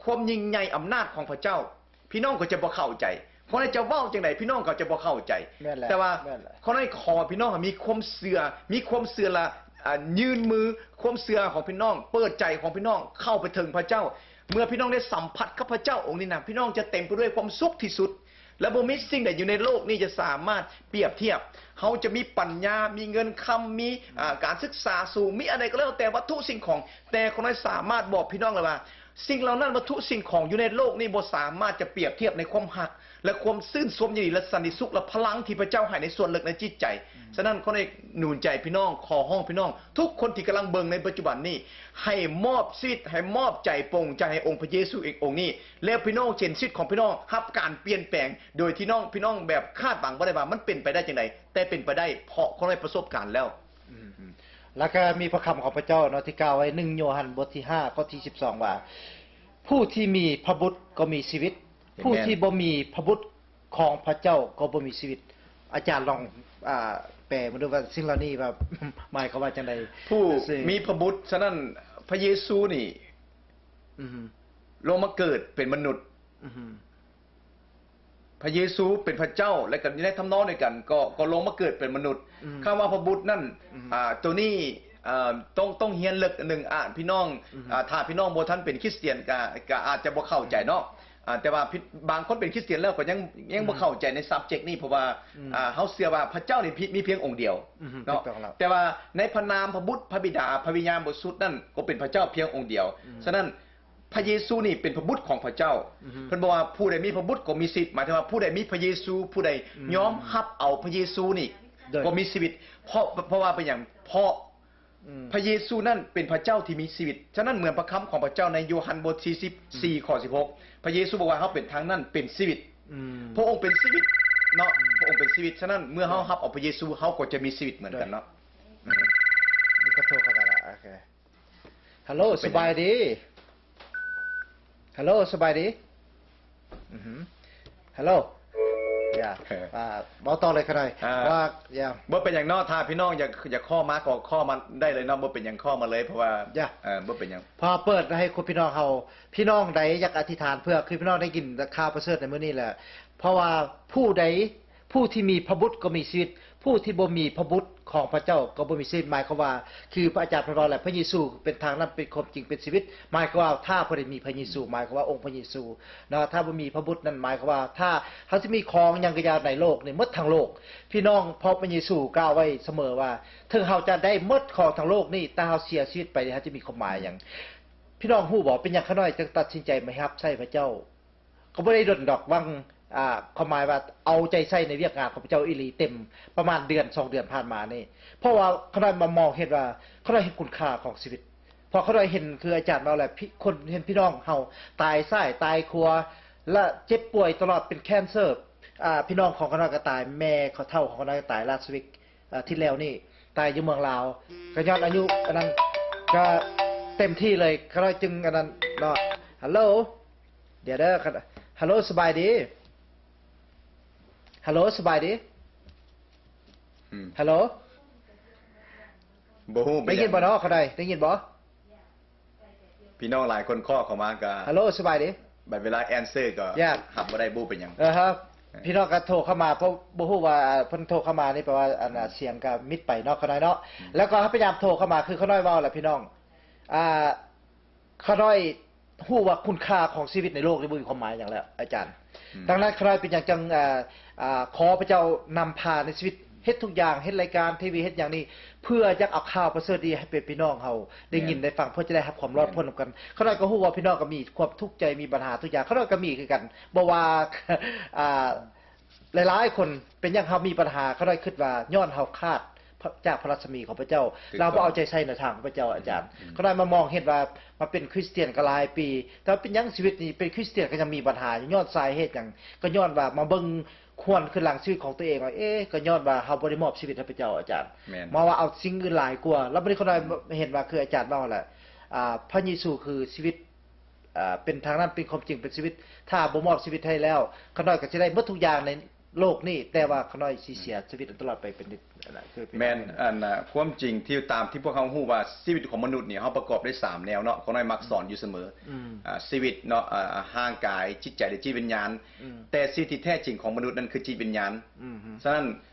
ຄວາມຍິ່ງໃຫຍ່ອຳນາດຂອງພະເຈົ້າ, ພີ່ນ້ອງກໍຈະບໍ່ເຂົ້າໃຈ. ຂ້ານ້ອຍຈະເວົ້າຈັ່ງໃດ ພີ່ນ້ອງກໍຈະບໍ່ເຂົ້າໃຈ. ແມ່ນແຫຼະ ແຕ່ວ່າ ແມ່ນແຫຼະ ຂ້ານ້ອຍຂໍພີ່ນ້ອງໃຫ້ມີຄວາມເຊື່ອ, ມີຄວາມເຊື່ອ ແລະ ອ່າ ຍື່ນມືຄວາມເຊື່ອຂອງພີ່ນ້ອງ, ເປີດໃຈຂອງພີ່ນ້ອງເຂົ້າໄປເຖິງພະເຈົ້າ. ເມື່ອພີ່ນ້ອງໄດ້ສຳຜັດກັບພະເຈົ້າອົງນີ້ນະ, ພີ່ນ້ອງຈະເຕັມໄປດ້ວຍຄວາມສຸກທີ່ສຸດ ແລະ ບໍ່ມີສິ່ງໃດຢູ່ໃນໂລກນີ້ຈະສາມາດປຽບທຽບ. ເຮົາຈະມີປັນຍາ, ມີເງິນຄຳ, ມີ ອ່າ ການສຶກສາສູງ, ມີອັນໃດກໍແລ້ວແຕ່ວັດຖຸສິ່ງຂອງ, ແຕ່ຂ້ານ້ອຍສາມາດບອກພີ່ນ້ອງໄດ້ວ່າ ສິ່ງເຫຼົ່ານັ້ນ ວັດຖຸສິ່ງຂອງຢູ່ໃນໂລກນີ້ບໍ່ສາມາດຈະປຽບທຽບໃນຄວາມຮັກ ແລະ ຄວາມຊື່ນຊົມຍິນດີ ແລະ ສັນຕິສຸກ ແລະ ພະລັງທີ່ພະເຈົ້າໃຫ້ໃນສ່ວນເລິກໃນຈິດໃຈ. ອືມ ສະນັ້ນ ຂໍໜູນໃຈພີ່ນ້ອງ, ຂໍຮ້ອງພີ່ນ້ອງທຸກຄົນທີ່ກຳລັງເບິ່ງໃນປັດຈຸບັນນີ້ ໃຫ້ມອບຊີວິດ, ໃຫ້ມອບໃຈ, ປົງໃຈໃຫ້ອົງພະເຢຊູເອງອົງນີ້, ແລ້ວພີ່ນ້ອງຈະເຫັນຊີວິດຂອງພີ່ນ້ອງຮັບການປ່ຽນແປງ ໂດຍທີ່ນ້ອງ, ພີ່ນ້ອງແບບຄາດຫວັງບໍ່ໄດ້ວ່າມັນເປັນໄປໄດ້ຈັ່ງໃດ, ແຕ່ເປັນໄປໄດ້ເພາະຂ້ານ້ອຍປະສົບການແລ້ວ. ອືມ ແລ້ວກໍມີພະຄຳຂອງພະເຈົ້າເນາະ ທີ່ກ່າວໄວ້ ໜຶ່ງໂຍຮັນ ບົດທີຫ້າ ຂໍ້ທີສິບສອງ ວ່າ ຜູ້ທີ່ມີພະບຸດກໍມີຊີວິດ, ແມ່ນ ຜູ້ທີ່ບໍ່ມີພະບຸດຂອງພະເຈົ້າກໍບໍ່ມີຊີວິດ. ອາຈານລອງ ອ່າ ແປເບິ່ງດູວ່າສິ່ງເຫຼົ່ານີ້ວ່າ ໝາຍຄວາມວ່າຈັ່ງໃດ? ຜູ້ ມີພະບຸດ, ສະນັ້ນ ພະເຢຊູນີ້ ອືຮຶ ລົງມາເກີດເປັນມະນຸດ. ອືຮຶ ພະເຢຊູເປັນພະເຈົ້າ ແລະ ກໍຢູ່ໃນທຳນອງດຽວກັນ ກໍ ກໍລົງມາເກີດເປັນມະນຸດ. ອືມ ຄຳວ່າພະບຸດນັ້ນ ອືມ ອ່າ ໂຕນີ້ ອ່າ ຕ້ອງ ຕ້ອງຮຽນເລິກໜຶ່ງ ອ່າ ພີ່ນ້ອງ ອືມ ອ່າ ຖ້າພີ່ນ້ອງບໍ່ທັນເປັນຄຣິສຕຽນ ກະ ກະອາດຈະບໍ່ເຂົ້າໃຈເນາະ. ອ່າ ແຕ່ວ່າ ບາງຄົນເປັນຄຣິສຕຽນແລ້ວກໍຍັງ ຍັງບໍ່ ອືມ ເຂົ້າໃຈໃນ subject ນີ້ ເພາະວ່າ ອືມ ອ່າ ເຮົາເຊື່ອວ່າພະເຈົ້ານີ້ ມີ ມີພຽງອົງດຽວ ອືມ ເນາະ. ແຕ່ວ່າໃນພະນາມ ພະບຸດ ພະບິດາ ພະວິນຍານບໍລິສຸດນັ້ນ ກໍເປັນພະເຈົ້າພຽງອົງດຽວ. ອືມ ສະນັ້ນ ພະເຢຊູນີ້ເປັນພະບຸດຂອງພະເຈົ້າ. ອືຮຶ ເພິ່ນບອກວ່າ ຜູ້ໃດມີພະບຸດກໍມີສິດ, ໝາຍເຖິງວ່າ ຜູ້ໃດມີພະເຢຊູ, ຜູ້ໃດ ອືມ ຍອມຮັບເອົາພະເຢຊູນີ້ ໂດຍ ກໍມີຊີວິດ. ເພາະ ເພາະວ່າເປັນຫຍັງ? ເພາະ ອືມ ພະເຢຊູນັ້ນເປັນພະເຈົ້າທີ່ມີຊີວິດ. ສະນັ້ນ ເໝືອນພະຄຳຂອງພະເຈົ້າໃນໂຍຮັນບົດທີສິບສີ່ ອືມ ຂໍ້ສິບຫົກ ພະເຢຊູບອກວ່າ ເຮົາເປັນທາງນັ້ນ ເປັນຊີວິດ. ອືມ ພະອົງເປັນຊີວິດເນາະ. ອືມ ພະອົງເປັນຊີວິດ. ສະນັ້ນ ເມື່ອເຮົາ ໂດຍ ຮັບເອົາພະເຢຊູ ເຮົາກໍຈະມີຊີວິດເໝືອນກັນເນາະ. ໂດຍ ອືມ ມີຄົນໂທເຂົ້າມາລະ. ໂອເຄ ຮັລໂຫຼ ເປັນຫຍັງ? ສະບາຍດີ. ຮັລໂຫຼ ສະບາຍດີ. ອືຮຶ ຮັລໂຫຼ ຢ່າ ເອີ ອ່າ ເວົ້າຕໍ່ເລີຍກໍໄດ້ ອ່າ ວ່າ ຢ່າ ບໍ່ເປັນຫຍັງເນາະ. ຖ້າພີ່ນ້ອງຢາກ ຢາກເຂົ້າມາກໍເຂົ້າມາໄດ້ເລີຍເນາະ, ບໍ່ເປັນຫຍັງ ເຂົ້າມາເລີຍ ເພາະວ່າ ຢ່າ ເອີ ບໍ່ເປັນຫຍັງ. ເພາະເປີດໃຫ້ຄຸນພີ່ນ້ອງເຮົາ ພີ່ນ້ອງໃດຢາກອະທິຖານເພື່ອ ຄືພີ່ນ້ອງໄດ້ຍິນຂ່າວປະເສີດໃນມື້ນີ້ແຫຼະ. ເພາະວ່າຜູ້ໃດ ຜູ້ທີ່ມີພະບຸດກໍມີຊີວິດ, ຜູ້ທີ່ບໍ່ມີພະບຸດຂອງພະເຈົ້າກໍບໍ່ມີຊີວິດ. ໝາຍຄວາມວ່າ ຄືພະອາຈານເພິ່ນເວົ້າແຫຼະ ພະເຢຊູເປັນທາງນຳ ເປັນຄວາມຈິງ ເປັນຊີວິດ. ໝາຍຄວາມວ່າ ຖ້າຜູ້ໃດມີພະເຢຊູ ໝາຍຄວາມວ່າອົງພະເຢຊູເນາະ, ຖ້າບໍ່ມີພະບຸດນັ້ນ ໝາຍຄວາມວ່າ ຖ້າເຮົາຊິມີຂອງຫຍັງກໍຢ່າໃນໂລກນີ້ ໝົດທັງໂລກ ພີ່ນ້ອງ, ເພາະພະເຢຊູກ່າວໄວ້ສະເໝີວ່າ ເຖິງເຮົາຈະໄດ້ໝົດຂອງທັງໂລກນີ້ ແຕ່ເຮົາເສຍຊີວິດໄປ ເຮົາຈະມີຄວາມໝາຍຫຍັງ? ພີ່ນ້ອງຮູ້ບໍ່ ເປັນຫຍັງຂ້ານ້ອຍຈຶ່ງຕັດສິນໃຈມາຮັບໃຊ້ພະເຈົ້າ? ກໍບໍ່ໄດ້ດົນດອກ ຫວ່າງ ອ່າ ຄວາມໝາຍວ່າເອົາໃຈໃສ່ໃນວຽກງານຂອງພະເຈົ້າອີ່ຫຼີເຕັມ ປະມານເດືອນສອງເດືອນຜ່ານມານີ້ ເພາະວ່າຂ້ານ້ອຍມາມອງເຫັນວ່າ ຂ້ານ້ອຍເຫັນຄຸນຄ່າຂອງຊີວິດ ເພາະຂ້ານ້ອຍເຫັນ ຄືອາຈານເວົ້າແຫຼະ ພີ່ ຄົນເຫັນພີ່ນ້ອງເຮົາຕາຍຊ້າຍຕາຍຄົວ ແລະ ເຈັບປ່ວຍຕະຫຼອດ ເປັນແຄນເຊີ ອ່າ ພີ່ນ້ອງຂອງຂ້ານ້ອຍກໍຕາຍ ແມ່ເຖົ້າຂອງຂ້ານ້ອຍກໍຕາຍ ລາຊະວິກ ອາທິດແລ້ວນີ້ ຕາຍຢູ່ເມືອງລາວ ກໍຍ້ອນອາຍຸອັນນັ້ນ ກໍເຕັມທີ່ເລີຍ ຂ້ານ້ອຍຈຶ່ງອັນນັ້ນເນາະ. ຮັລໂຫຼ ດຽວເດີ ຮັລໂຫຼ ສະບາຍດີ ຮັລໂຫຼ ສະບາຍດີ ອືມ ຮັລໂຫຼ ບໍ່ຮູ້ ໄດ້ຍິນບໍ່ເນາະ ເຂົາໄດ້ ໄດ້ຍິນບໍ່? ພີ່ນ້ອງຫຼາຍຄົນເຄາະເຂົ້າມາກໍ ຮັລໂຫຼ ສະບາຍດີ ບັດເວລາແອນເຊີກໍ ຢ່າ ຮັບບໍ່ໄດ້ ບໍ່ເປັນຫຍັງ ເອີ ຮະ ເອີ ພີ່ນ້ອງກໍໂທເຂົ້າມາ ເພາະບໍ່ຮູ້ວ່າ ເພິ່ນໂທເຂົ້າມານີ້ ແປວ່າ ອັນ ອືມ ສຽງກໍມິດໄປເນາະ ຂ້ານ້ອຍເນາະ ອືມ ແລ້ວກໍພະຍາຍາມໂທເຂົ້າມາ ຄືຂ້ານ້ອຍເວົ້າແຫຼະ ພີ່ນ້ອງ ອ່າ ຂ້ານ້ອຍຮູ້ວ່າຄຸນຄ່າຂອງຊີວິດໃນໂລກນີ້ບໍ່ມີຄວາມໝາຍຫຍັງແລ້ວ ອາຈານ ອືມ ດັ່ງນັ້ນ ຂ້ານ້ອຍເປັນຫຍັງຈັ່ງ ອ່າ ອ່າ ຂໍພະເຈົ້ານຳພາໃນຊີວິດ ເຮັດທຸກຢ່າງ ເຮັດລາຍການທີວີ ເຮັດຫຍັງນີ້ ເພື່ອຢາກເອົາຂ່າວປະເສີດນີ້ໃຫ້ເປັນພີ່ນ້ອງເຮົາໄດ້ຍິນ ແມ່ນ ໄດ້ຟັງ ເພື່ອຈະໄດ້ຮັບຄວາມລອດພົ້ນນຳກັນ ແມ່ນ ຂ້ານ້ອຍກໍຮູ້ວ່າພີ່ນ້ອງກໍມີຄວາມທຸກໃຈ ມີບັນຫາທຸກຢ່າງ ຂ້ານ້ອຍກໍມີຄືກັນ ບໍ່ວ່າ ອ່າ ຫຼາຍໆຄົນ ເປັນຫຍັງເຮົາມີບັນຫາ ຂ້ານ້ອຍຄິດວ່າຍ້ອນເຮົາຂາດຈາກພະລັດສະໝີຂອງພະເຈົ້າ ຖືກຕ້ອງ ເຮົາບໍ່ເອົາໃຈໃສ່ແນວທາງຂອງພະເຈົ້າ ອາຈານ ອືມ ຂ້ານ້ອຍມາມອງເຫັນວ່າ ມາເປັນຄຣິສຕຽນກໍຫຼາຍປີ ແຕ່ວ່າເປັນຫຍັງຊີວິດນີ້ເປັນຄຣິສຕຽນກໍຍັງມີບັນຫາຢູ່ ຍ້ອນສາເຫດຫຍັງ ກໍຍ້ອນວ່າມາເບິ່ງ ຄວນຄືນຫຼັງຊີວິດຂອງຕົວເອງວ່າ ເອ ກໍຍ້ອນວ່າເຮົາບໍ່ໄດ້ມອບຊີວິດໃຫ້ພະເຈົ້າ ອາຈານ ແມ່ນ ມາວ່າເອົາສິ່ງອື່ນຫຼາຍກວ່າ ແລ້ວບັດນີ້ຂ້ານ້ອຍ ອືມ ເຫັນວ່າຄືອາຈານເວົ້າແຫຼະ ອ່າ ພະເຢຊູຄືຊີວິດ ອ່າ ເປັນທາງນຳ ເປັນຄວາມຈິງ ເປັນຊີວິດ ຖ້າບໍ່ມອບຊີວິດໃຫ້ແລ້ວ ຂ້ານ້ອຍກໍຊິໄດ້ໝົດທຸກຢ່າງໃນ ໂລກນີ້, ແຕ່ວ່າຂ້ານ້ອຍຊິເສຍຊີວິດຕະຫຼອດໄປເປັນນິດ. ອັນນັ້ນຄື ແມ່ນ, ອັນ ຄວາມຈິງທີ່ ຕາມທີ່ພວກເຮົາຮູ້ວ່າຊີວິດຂອງມະນຸດນີ້ ເຮົາປະກອບດ້ວຍສາມແນວເນາະ, ຂ້ານ້ອຍມັກສອນຢູ່ສະເໝີ. ອືມ ອາ ຊີວິດເນາະ, ອາ ຮ່າງກາຍ, ຈິດໃຈ ແລະ ຈິດວິນຍານ. ອືມ ແຕ່ຊີວິດທີ່ແທ້ຈິງຂອງມະນຸດນັ້ນຄືຈິດວິນຍານ. ອືມ ສະນັ້ນ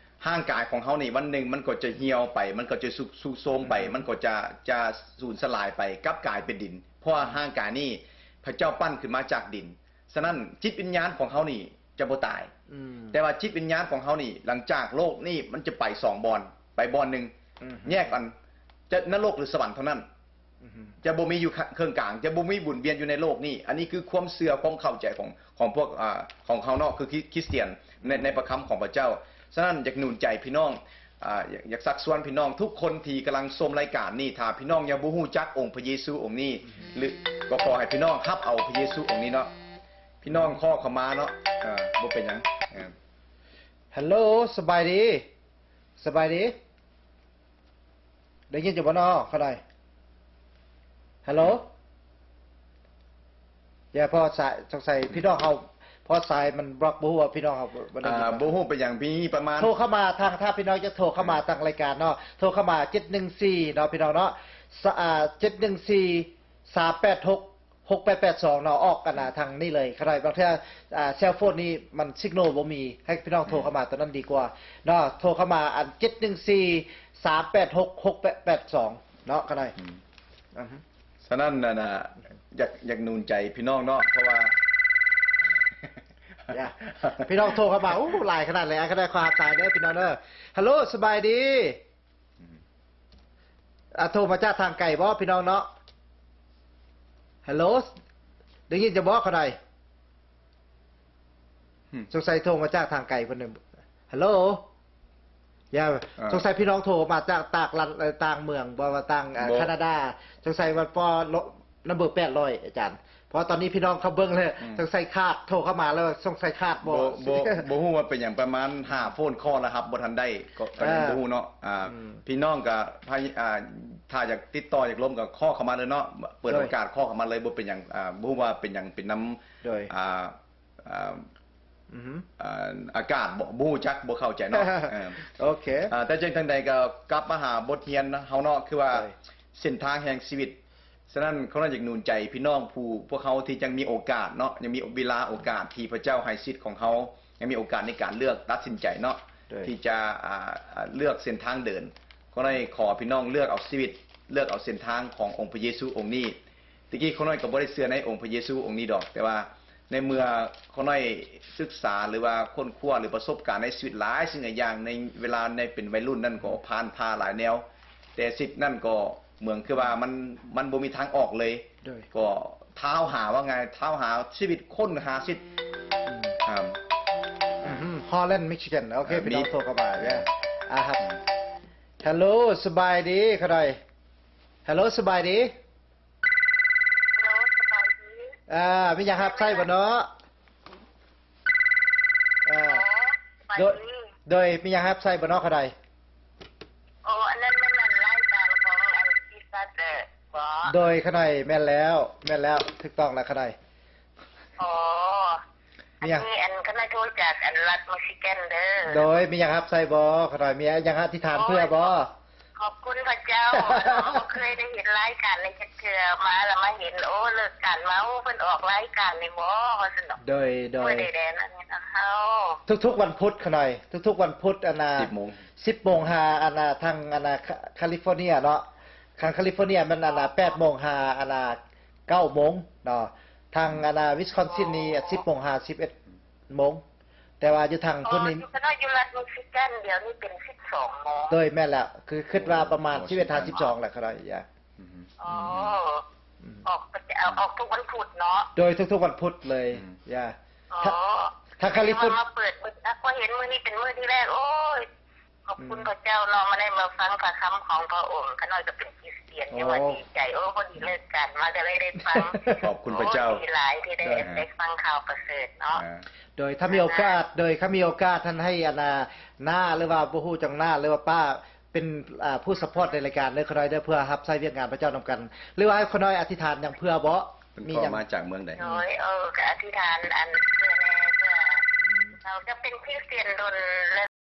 ຮ່າງກາຍຂອງເຮົານີ້ ວັນໜຶ່ງມັນກໍຈະຫ່ຽວໄປ, ມັນກໍຈະຊຸດໂຊມໄປ, ອືມ ມັນກໍຈະ ຈະສູນສະຫຼາຍໄປ, ກັບກາຍເປັນດິນ, ເພາະວ່າ ອືມ ຮ່າງກາຍນີ້ພະເຈົ້າປັ້ນຂຶ້ນມາຈາກດິນ. ສະນັ້ນ ຈິດວິນຍານຂອງເຮົານີ້ຈະບໍ່ຕາຍ. ອືມ ແຕ່ວ່າຈິດວິນຍານຂອງເຮົານີ້ ຫຼັງຈາກໂລກນີ້ ມັນຈະໄປສອງບ່ອນ, ໄປບ່ອນໜຶ່ງ ອືມ ແຍກກັນ, ຈະນະລົກ ຫຼື ສະຫວັນເທົ່ານັ້ນ. ອືມ ຈະບໍ່ມີຢູ່ເຄິ່ງກາງ, ຈະບໍ່ມີໝູນວຽນຢູ່ໃນໂລກນີ້. ອັນນີ້ຄືຄວາມເຊື່ອ, ຄວາມເຂົ້າໃຈຂອງ ຂອງພວກ ອາ ຂອງເຮົາເນາະ, ຄືຄຣິ ຄຣິສຕຽນໃນ ໃນພະຄຳຂອງພະເຈົ້າ. ສະນັ້ນ ຢາກໜູນໃຈພີ່ນ້ອງ, ອາ ຢາກ ຢາກຊັກຊວນພີ່ນ້ອງທຸກຄົນທີ່ກຳລັງຊົມລາຍການນີ້, ຖ້າພີ່ນ້ອງຍັງບໍ່ຮູ້ຈັກອົງພະເຢຊູອົງນີ້ ອືມ ຫຼື ກໍຂໍໃຫ້ພີ່ນ້ອງຮັບເອົາພະເຢຊູອົງນີ້ເນາະ. ພີ່ນ້ອງຂໍເຂົ້າມາເນາະ, ເອີ ບໍ່ເປັນຫຍັງ. ເອີ ຮັລໂຫຼ, ສະບາຍດີ, ສະບາຍດີ. ໄດ້ຍິນຢູ່ບໍ່ນໍ ຂ້ານ້ອຍ? ຮັລໂຫຼ? ຢ່າ ເພາະສາຍ ສົງໄສພີ່ນ້ອງເຮົາ ເພາະສາຍມັນບລັອກ, ບໍ່ຮູ້ວ່າພີ່ນ້ອງເຮົາບໍ່ໄດ້ຍິນ. ອ່າ ບໍ່ຮູ້ເປັນຫຍັງ, ມີປະມານ ໂທເຂົ້າມາທາງ, ຖ້າພີ່ນ້ອງຈະໂທເຂົ້າມາ ອ່າ ທາງລາຍການເນາະ, ໂທເຂົ້າມາ ເຈັດໜຶ່ງສີ່ ເນາະ ພີ່ນ້ອງເນາະ, ສະ ອ່າ ເຈັດໜຶ່ງສີ່ ສາມແປດຫົກ ຫົກແປດແປດສອງ ເນາະ, ອອກອັນນະ ອືມ ທາງນີ້ເລີຍ. ຄັນວ່າບາງເທື່ອ ອ່າ ເຊວໂຟນນີ້ມັນ signal ບໍ່ມີ, ໃຫ້ພີ່ນ້ອງໂທເຂົ້າມາ ອືມ ຕົວນັ້ນດີກວ່າເນາະ, ໂທເຂົ້າມາອັນ ເຈັດໜຶ່ງສີ່ ສາມແປດຫົກ ຫົກແປດແປດສອງ ເນາະ ຄັນວ່າ. ອືມ ອືຮຶ ສະນັ້ນ ອັນນະ ຢາກ ຢາກໜູນໃຈພີ່ນ້ອງເນາະ, ເພາະວ່າ ຢ່າ ພີ່ນ້ອງໂທເຂົ້າມາ ໂອ້ ຫຼາຍຂະໜາດເລີຍ. ຄັນໃດຂໍຮັບສາຍເດີພີ່ນ້ອງເດີ. ຮັລໂຫຼ ສະບາຍດີ. ອືມ ອ່າ ໂທມາຈາກທາງໄກບໍ່ ພີ່ນ້ອງເນາະ? ຮັລໂຫຼ ໄດ້ຍິນຢູ່ບໍ່ ຂ້ານ້ອຍ? ຫຶ ສົງໄສໂທມາຈາກທາງໄກເພິ່ນ. ຮັລໂຫຼ ຢ່າ ເອີ ສົງໄສພີ່ນ້ອງໂທມາຈາກຕ່າງລັດ ຕ່າງເມືອງ ບໍ່ວ່າຕ່າງ ເອີ ບໍ່ ຄານາດາ, ສົງໄສວ່າພໍ ນຳເບີແປດຮ້ອຍ ອາຈານ, ເພາະວ່າຕອນນີ້ພີ່ນ້ອງເຂົາເບິ່ງແລ້ວ ອືມ ສົງໄສຂາດ, ໂທເຂົ້າມາແລ້ວສົງໄສຂາດບໍ່ ບໍ່ ບໍ່ ບໍ່ຮູ້ວ່າເປັນຫຍັງ, ປະມານຫ້າໂຟນຄໍລະຮັບບໍ່ທັນໄດ້ ກໍ ກໍຍັງ ອ່າ ບໍ່ຮູ້ເນາະ. ອ່າ ອືມ ພີ່ນ້ອງກໍພະຍາ ອ່າ ຖ້າຢາກຕິດຕໍ່ ຢາກລົມກໍຄໍເຂົ້າມາເລີຍເນາະ, ເປີດ ໂດຍ ໂອກາດຄໍເຂົ້າມາເລີຍ ບໍ່ເປັນຫຍັງ. ອ່າ ບໍ່ຮູ້ວ່າເປັນຫຍັງ ເປັນນຳ ໂດຍ ອ່າ ອ່າ ອືຮຶ ອ່າ ອາກາດບໍ່ ບໍ່ຮູ້ຈັກ ບໍ່ເຂົ້າໃຈເນາະ. ເອີ ໂອເຄ ອ່າ ແຕ່ຈັ່ງໃດກໍກັບມາຫາບົດຮຽນເຮົາເນາະ, ຄືວ່າ ໂດຍ ເສັ້ນທາງແຫ່ງຊີວິດ. ສະນັ້ນ ຂ້ານ້ອຍຢາກໜູນໃຈພີ່ນ້ອງຜູ້ ພວກເຮົາທີ່ຍັງມີໂອກາດເນາະ, ຍັງມີເວລາໂອກາດທີ່ພະເຈົ້າໃຫ້ສິດຂອງເຮົາ, ຍັງມີໂອກາດໃນການເລືອກຕັດສິນໃຈເນາະ, ໂດຍ ທີ່ຈະ ອ່າ ເລືອກເສັ້ນທາງເດີນ. ຂ້ານ້ອຍຂໍພີ່ນ້ອງເລືອກເອົາຊີວິດ, ເລືອກເອົາເສັ້ນທາງຂອງອົງພະເຢຊູອົງນີ້. ແຕ່ກີ້ຂ້ານ້ອຍກໍບໍ່ໄດ້ເຊື່ອໃນອົງພະເຢຊູອົງນີ້ດອກ, ແຕ່ວ່າໃນເມື່ອຂ້ານ້ອຍສຶກສາ ຫຼືວ່າຄົ້ນຄວ້າ ຫຼືປະສົບການໃນຊີວິດຫຼາຍສິ່ງຫຼາຍຢ່າງ ໃນເວລາໃນເປັນໄວລຸ້ນນັ້ນ ກໍຜ່ານຜ່າຫຼາຍແນວ, ແຕ່ສິ່ງນັ້ນກໍເໝືອນຄືວ່າມັນ ມັນບໍ່ມີທາງອອກເລີຍ. ໂດຍ ກໍທ້າວຫາ ວ່າໄງ ທ້າວຫາຊີວິດ ຄົ້ນຫາຊີວິດ. ອືມ ອ່າ ອືຮຶ Holland Michigan. ໂອເຄ ເອີ ພີ່ນ້ອງ ມີ ໂທເຂົ້າມາເດີ. ອ່າ ຮັບ ອືມ ຮັລໂຫຼ ສະບາຍດີ ຂ້ານ້ອຍ. ຮັລໂຫຼ ສະບາຍດີ. ເອີ ມີຫຍັງຮັບໃຊ້ບໍ່ເນາະ? ເອີ ໂດຍ ມີຫຍັງຮັບໃຊ້ບໍ່ເນາະ ຂ້ານ້ອຍ? ໂອ້ ອັນນັ້ນແມ່ນລາຍການຂອງອັນ ຈີຊັສ ເອີ ບໍ່? ໂດຍ ຂ້ານ້ອຍ ແມ່ນແລ້ວ ແມ່ນແລ້ວ ຖືກຕ້ອງແລ້ວ ຂ້ານ້ອຍ. ອໍ ມີຫຍັງ? ອັນນີ້ ອັນ ຂ້ານ້ອຍໂທຈາກອັນລັດມິຊິແກນເດີ. ໂດຍ ມີຫຍັງຮັບໃຊ້ບໍ່ ຂ້ານ້ອຍ? ມີຫຍັງອະທິຖານເພື່ອບໍ່? ໂອ້ຍ ຂອບຄຸນພະເຈົ້າ ບໍ່ເຄີຍໄດ້ເຫັນລາຍການນີ້ຈັກເທື່ອ ມາລະມາເຫັນ ໂອ້ ເລີກການມາ ໂອ້ ເພິ່ນອອກລາຍການນີ້ບໍ່ ວ່າຊັ້ນດອກ. ໂດຍ ໂດຍ ເມື່ອໃດແດ່ນັ້ນເຮົາ ທຸກໆວັນພຸດ ຂ້ານ້ອຍ ທຸກໆວັນພຸດ ອັນນ່າ ສິບໂມງ ສິບໂມງຫາ ອັນນ່າ ທາງ ອັນນ່າ ຄາ ຄາລິຟໍເນຍເນາະ ທາງຄາລິຟໍເນຍແມ່ນ ອັນນ່າ ແປດໂມງຫາ ອັນນ່າ ເກົ້າໂມງເນາະ ທາງ ອືມ ອັນນ່າ ວິສຄອນຊິນນີ້ ອືມ ສິບໂມງຫາ ສິບເອັດໂມງ ແຕ່ວ່າຢູ່ທາງພຸ້ນນີ້ ຢູ່ ຂ້ານ້ອຍຢູ່ລັດມິຊິແກນ ດຽວນີ້ເປັນສິບສອງໂມງ. ໂດຍ ແມ່ນແລ້ວ ຄື ຄິດວ່າປະມານ ໂອ້ ສິບເອັດຫາສິບສອງແຫຼະ ຂ້ານ້ອຍ ອືມ ອໍ ອືມ ອອກປະຈຳ ອອກທຸກວັນພຸດເນາະ. ໂດຍ ທຸກໆວັນພຸດເລີຍ ອືມ ຢ່າ ອໍ ທາງ ທາງຄາລິຟໍ ມາເປີດເບິ່ງ ພະເຫັນມື້ນີ້ເປັນມື້ທີແລກ ໂອ້ຍ ຂອບຄຸນ ອືມ ພະເຈົ້າເນາະ ມາໄດ້ມາຟັງພະຄຳຂອງພະອົງ ຂ້ານ້ອຍກໍເປັນຄຣິສຕຽນ ໂອ້ ຈັ່ງວ່າດີໃຈ ໂອ້ ພໍດີເລີກການມາກໍເລີຍໄດ້ຟັງ. ຂອບຄຸນພະເຈົ້າ ໂອ້ ດີຫຼາຍທີ່ໄດ້ ອ່າ ໄດ້ຟັງຂ່າວປະເສີດເນາະ. ອ່າ ໂດຍ ຖ້າມີໂອກາດ ໂດຍ ຖ້າມີໂອກາດ ທ່ານໃຫ້ ອັນນ່າ ນ້າ ຫຼືວ່າບໍ່ຮູ້ຈັກນ້າ ຫຼືວ່າປ້າ ເປັນ ອ່າ ຜູ້ຊັບພອດໃນລາຍການເດີ ຂ້ານ້ອຍເດີ ເພື່ອຮັບໃຊ້ວຽກງານພະເຈົ້ານຳກັນ ຫຼືວ່າໃຫ້ຂ້ານ້ອຍອະທິຖານຫຍັງເພື່ອບໍ່? ເພິ່ນ ມີຫຍັງ ເຂົ້າມາຈາກເມືອງໃດ? ໂດຍ ເອີ ກໍອະທິຖານອັນເພື່ອແນ່ ເພື່ອເຮົາ ກໍເປັນຄຣິສຕຽນດົນແລ້ວ